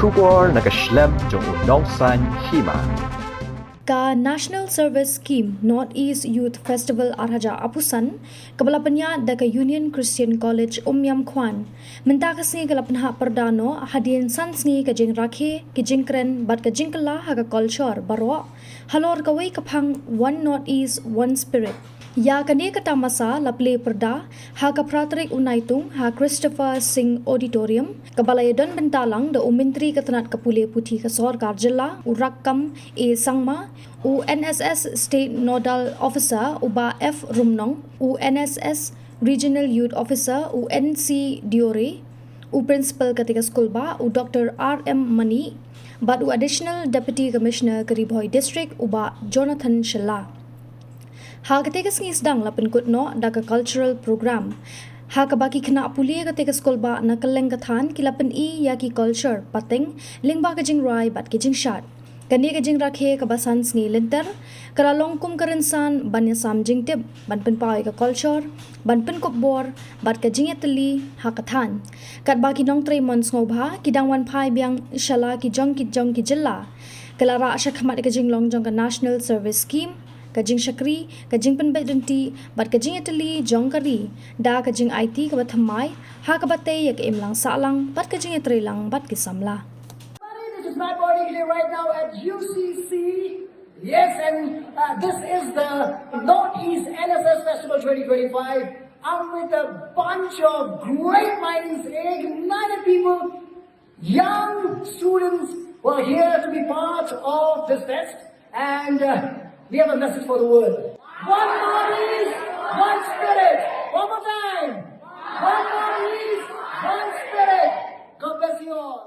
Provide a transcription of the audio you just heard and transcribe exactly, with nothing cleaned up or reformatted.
Khubor na ka shlem jong u nongsaiñ hima. Ka National Service Scheme North East Youth Festival ar hajar arphew san, kaba la pynïaid da ka Union Christian College Umiam Khwan, mynta ka sngi ka la pynhap pyrda noh hadien san sngi ka jingrakhe, ka jingkren bad ka jingkylla ha ka culture baroh halor kawei ka phang One North East, One Spirit. Ïa kane ka tamasa la plie pyrda ha ka phra tarik u Naitung ha Christopher Singh Auditorium, kaba la ïadon bynta lang da u Myntri ka tnat ka pule puthi ka sorkar jylla u Rakkam A Sangma, u N S S State Nodal Officer u Bah F Rumnong, u N S S Regional Youth Officer u N C Diore, u Principal katei ka skul bah u Doctor R M Mani, bad u Additional Deputy Commissioner ka Ri Bhoi District u Bah Jonathan Shylla. Ha katei ka sngi sdang la pynkut noh da ka cultural program, ha kaba ki khynnah pule katei ka skul bah na kylleng ka thaiñ ki la pyni ïa ki culture pateng lyngba ka jingrwai bad ka jingshad. Kane ka jingrakhe kaba san sngi lynter ka la long kum ka rynsan ban ïasam jingtip, ban pynpaw ïa ka culture, ban pynkup bor bad ka jingïatylli ha ka thaiñ. Katba ki nongtrei mon sngewbha ki dang wan phai biang sha la ki jong ki jong ki jylla, ka la rah shakhmat ïa ka jinglong jong ka National Service Scheme, ka jingshakri, ka jingpynbeit ryntih bad ka jingïatylli jong ka ri da ka jingaiti kaba thymmai, ha kaba tei ïa ka imlang sahlang bad ka jingïatreilang bad ki samla. This is my body here right now at U C C. Yes, and uh, this is the Northeast N S S Festival twenty twenty-five. I'm with a bunch of great minds, ignited people, young students who are here to be part of this fest. And uh, we have a message for the world. One Northeast, one spirit. One more time. One Northeast, one spirit. God bless you all.